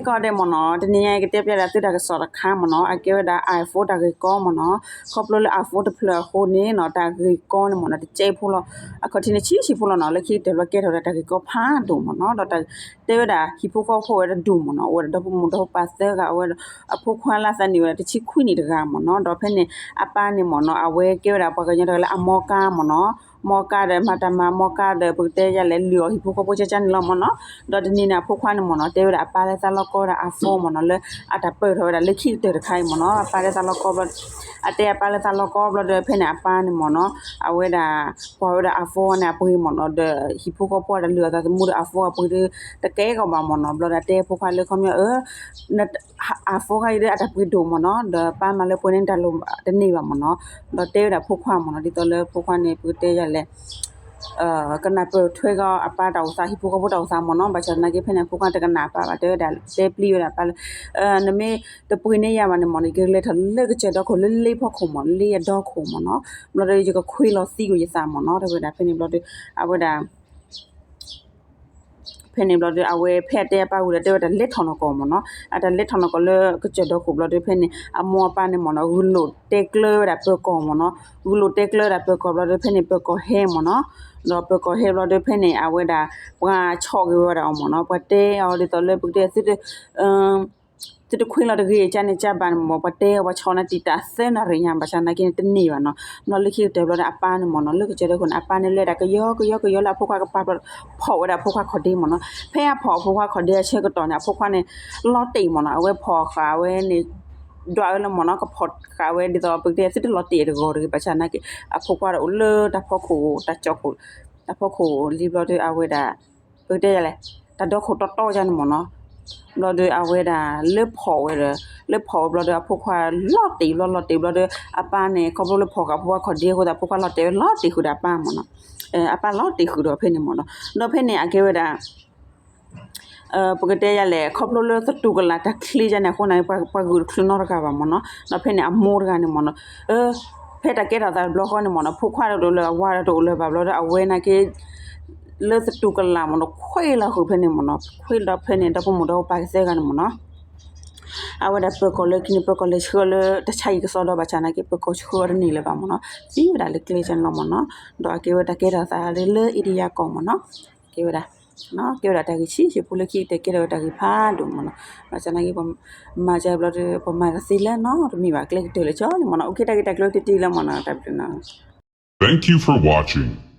ကီဒဲးမ့ၢ်နီၤ, တနံၤညါအံၤကတဲပျဲဒၣ်သုတၢ်ကစီၣ်တခါမ့ၢ်နီၤ, အကဲဝဲဒၣ် iPhone တၢ်ဂ့ၢ်ကီမ့ၢ်နီၤ. ခီဖျိလၢ iPhone တဖျၢၣ်အဃိန့ၣ်နီၤ, တၢ်ဂ့ၢ်ကီန့ၣ်မ့ၢ်နီၤ တကဲဖိလီၤ. အခီၣ်ထံးန့ၣ်ဆံးဆံးဖိလီၤနီၤ, လၢခံကတၢၢ်ဘျီကဲထီၣ်ဝဲဒၣ်တၢ်ဂ့ၢ်ကီဖးဒိၣ်မ့ၢ်နီၤ. ဒီးတဲဝဲဒၣ်ဟံၣ်ဖိဃီဖိဝဲဒၣ်တဒူၣ်မ့ၢ်နီၤ, အိၣ်ဝဲဒၣ်ဒီဖိမိၢ်ဒီဖိပၢ်သၢဂၤ, အဝဲအဖိခွါလၢသးနံၣ်ဝဲဒၣ်တဆံခွံနံၣ်တဂၤမ့ၢ်နီၤ. ဒီးဖဲန့ၣ်အပၢ်န့ၣ်မ့ၢ်နီၤ, အဝဲကဲဝဲဒၣ်ပှၤကညီတဂၤလၢအမီကါမ့ၢ်နီၤ. မီကါဒီးမၤတၢ်မၤမီကါဒီး ပကတဲယၤလဲၣ် လုၢ်အီၣ်ဟံၣ်ဖိဃီဖိကၠၢကၠၢန့ၣ်လီၤမ့ၢ်နီၤ. ဒီးတနံၤန့ၣ် အဖိခွါန့ၣ်မ့ၢ်နီၤ တဲဝဲဒၣ်အပၢ်လၢသးလီကီဝဲဒၣ် iPhone မ့ၢ်နီၤ, လၢအတၢ်ပၢၢ်ထီၣ်ဝဲဒၣ်လၢခံကတၢၢ်တခါအံၤမ့ၢ်နီၤ. အပၢ်လၢသးလီကီဘျီ, အတဲအပၢ်လၢသးလီကီဘျီဒီး ဖဲန့ၣ်အပၢ်န့ၣ်မ့ၢ်နီၤ, အဝဲဒၣ်ကွၢ်ဝဲဒၣ် iPhone န့ၣ်အပှ့ၤမ့ၢ်နီၤ, ဒီးဟံၣ်ဖိဃီဖိတၢ်လုၢ်အီၣ်သးသမူဒီး iPhone အပှ့ၤဒီး တကဲကီးဘၣ်မ့ၢ်နီၤ. ဘျီဒီးတဲဖိခွါလၢ ခီပညီ အ iPhone ခါအံၤဒီးအတၢ်ပှ့ၤဒိၣ်မ့ၢ်နီၤ, ဒီးပၢ်မၤလၢပှဲၤန့ၣ်တၢ်လိၣ်တန့ၢ်ဘၣ်မ့ၢ်နီၤ. ဒီးတဲဝဲဒၣ်ဖိခွါမ့ၢ်နီၤ, ဒ်သိးလၢဖိခွါန့ၣ် ပကတဲယၤလဲၣ် ကနၢ်ပၢၢ်ထွဲကီးအပၢ်တၢ်အိၣ်သး ဟံၣ်ဖိဃီဖိတၢ်အိၣ်သးမ့ၢ်နီၤ. ဘၣ်ဆၣ်သနာ်က့ဖဲန့ၣ် အဖိခွါတကနၣ်အပၢ်ဘၣ်, တဲဝဲဒၣ် တဲပျံၤဝဲဒၣ်အပၢ်လၢ နမ့ၢ်တပှ့ၤန့ၢ်ယၤဘၣ်န့ၣ်မ့ၢ်နီၤ, ယကလဲၤထီၣ်လၢကစၢၢ်ဒီခိၣ်လၢလ့ဖီခိၣ်မ့ၢ်နီၤ, လ့အဒီခိၣ်မ့ၢ်နီၤ. ဘျီဒီးယကခွ့လီၤသံကွံာ်ယသးမ့ၢ်နီၤ, တဲဝဲဒၣ်ဖဲန့ၣ်ဘျီဒီး အဝဲဒၣ် ဖဲန့ၣ်ဘျီဒီး အဝဲဖဲအတဲအပၢ်ဝံၤဒီး တဲဝဲတၢ်လဲၤထီၣ်နီၢ်ကီၢ်မ့ၢ်နီၤ, အတၢ်လဲၤထီၣ်နီၢ်ကီၢ်လၢကစၢၢ်ဒီခိၣ်ဘျီဒီး ဖဲန့ၣ် အမိၢ်အပၢ်န့ၣ်မ့ၢ်နီၤ ဂုာ်လိာ်တဲကျၢဝဲဒၣ်ပၢၤကီၢ်မ့ၢ်နီၤ, ဂုာ်လိာ်တဲကျၢဝဲဒၣ်ပၢၤကီၢ်ဘျီဒီး ဖဲန့ၣ်ပၢၤကီၢ်ဟဲမ့ၢ်နီၤ, ဒီးပၢၤကီၢ်ဟဲဘျီဒီး ဖဲန့ၣ် အဝဲဒၣ် ပှၤဆီၣ်က့ၤဝဲဒၣ်အီၤမ့ၢ်နီၤ, ပှၤတဲအီၤဒ်သိးလၢ ပကတဲ သုတခွ့လီၤတဂ့ၤ ကန့ၣ်ကဘၣ်န့ၣ်မ့ၢ် ပှၤတဲအီၤ ပှၤဆီၣ်နၤတံာ်တာ်သၢနၣ်ရံၣ်ညါ ဘၣ်ဆၣ်သနာ်က့န့ၣ် တန့ၢ်ဘၣ်နီၤ. ဘျီလၢခံကတၢၢ်ဘျီဒီး အပၢ်န့ၣ်မ့ၢ်နီၤ လၢကစၢၢ်ဒီခိၣ်န့ၣ် အပၢ်န့ၣ်လဲၤဒၣ်ကယီ ကယီ ကယီလၢအဖိခွါကပၤဘျီ ဖီၣ်ဝဲဒၣ်အဖိခွါခီၣ်ဒ့မ့ၢ်နီၤ. ဖဲအဖီၣ်အဖိခွါခီၣ်ဒ့အဆၢကတီၢ်န့ၣ် အဖိခွါန့ၣ် လီၤတံၢ်မ့ၢ်နီၤ, အဝဲဖီၣ်ဃာ်ဝဲန့ၣ် ဒွးဝဲလၢမ့ၢ်နီၤ, ကဖီၣ်ဃာ်ဝဲဒ်သိး ပကတဲ သုတလီၤတံၢ်အတဂီၢ်တဂ့ၤ ဘၣ်ဆၣ်သနာ်က့ အဖိခွါဒီးအိၣ်လၢတၢ်ဖီခိၣ် တၢ်ကၠီၣ်ခိၣ် တၢ်ဖီခိၣ်လံဘျီဒီး အဝဲဒၣ် ပကတဲယၤလဲၣ် တၢ်ဒီခိၣ်တီတီယါန့ၣ်မ့ၢ်နီၤ. ဘျီဒီးအဝဲဒၣ်လၢဖီၣ်ဝဲဒီး လၢဖီၣ်ဝဲဘျီဒီး အဖိခွါလီၤတံၢ်ဘျီ လီၤတံၢ်ဘျီဒီး အပၢ်န့ၣ် ခီဖျိလၢဖီၣ်ဃာ်အဖိခွါခီၣ်ဒ့အဃိသတး အဖိခွါလီၤတဲာ်ဝဲလီၤတံၢ်ဃုာ်ဒီးအပၢ်မ့ၢ်နီၤ. အပၢ်လီၤတံၢ်ဃုာ်ဒီးဖဲန့ၣ်မ့ၢ်နီၤ. ဒီးဖဲန့ၣ်အကဲဝဲဒၣ် ပကတဲယၤလဲၣ် ခီဖျိလၢသတူၢ်ကလာ်တၢ်ချ့ယါန့ၣ်အဃိန့ၣ် ပှၤဂုာ်တချုးနီတဂၤဘၣ်မ့ၢ်နီၤ. ဒီးဖဲန့ၣ် အမိၢ်တဂၤန့ၣ်မ့ၢ်နီၤ ဖဲတၢ်ကဲထီၣ်သးတဘျီဃီန့ၣ်မ့ၢ်နီၤ ဖိခွါတအိၣ်လၢၤ အဝၤတအိၣ်လၢၤဘၣ်ဘျီဒီး အဝဲသနာ်က့ လၢသတူၢ်ကလာ်မ့ၢ်နီၤ ခွ့လီၤဃုာ်ဖဲန့ၣ်မ့ၢ်နီၤ. ခွ့ဒီးဖဲန့ၣ် ဒီဖိမိၢ်ဒီဖိပၢ်ကသၢဂၤန့ၣ်မ့ၢ်နီၤ အဝဲဒၣ်ပၢၤကီၢ်လၢခံန့ၣ် ပၢၤကီၢ်လဲၤဆှၢလၢတၢ်ဆါဟံၣ်ကစီဒီ ဘၣ်ဆၣ်သနာ်က့ ပၢၤကီၢ်ဆှၢအီၤတန့ၢ်လၢၤဘၣ်မ့ၢ်နီၤ. သံဝဲဒၣ်လၢကျဲကၠၢန့ၣ်လီၤမ့ၢ်နီၤ. ဒီးအကဲဝဲတၢ်ကဲထီၣ်သးလၢ လၢအ့ဒံယါကီၢ်မ့ၢ်နီၤ. ကဲဝဲဒၣ် ကဲဝဲဒၣ်တၢ်ဂ့ၢ်ဆံးဆံးဖိလၢခံကတၢၢ် ကဲထီၣ်ဝဲတၢ်ဂ့ၢ်ဖးဒိၣ်မ့ၢ်နီၤ. ဘၣ်ဆၣ်သနာ်က့ ပမၤကဘျီဒီး ပမၤတသ့လၢနီတမံၤဘၣ် ကျဲကတၢၢ်လၢာ်ကၠီန့ၣ်မ့ၢ်နီၤ. အိၣ်ခ့တၢ်ဂ့ၢ်တၢ်ကျိၤတတံၤလၢမ့ၢ်နီၤ တၢ်ဘျုးနီၤ. Thank you for watching.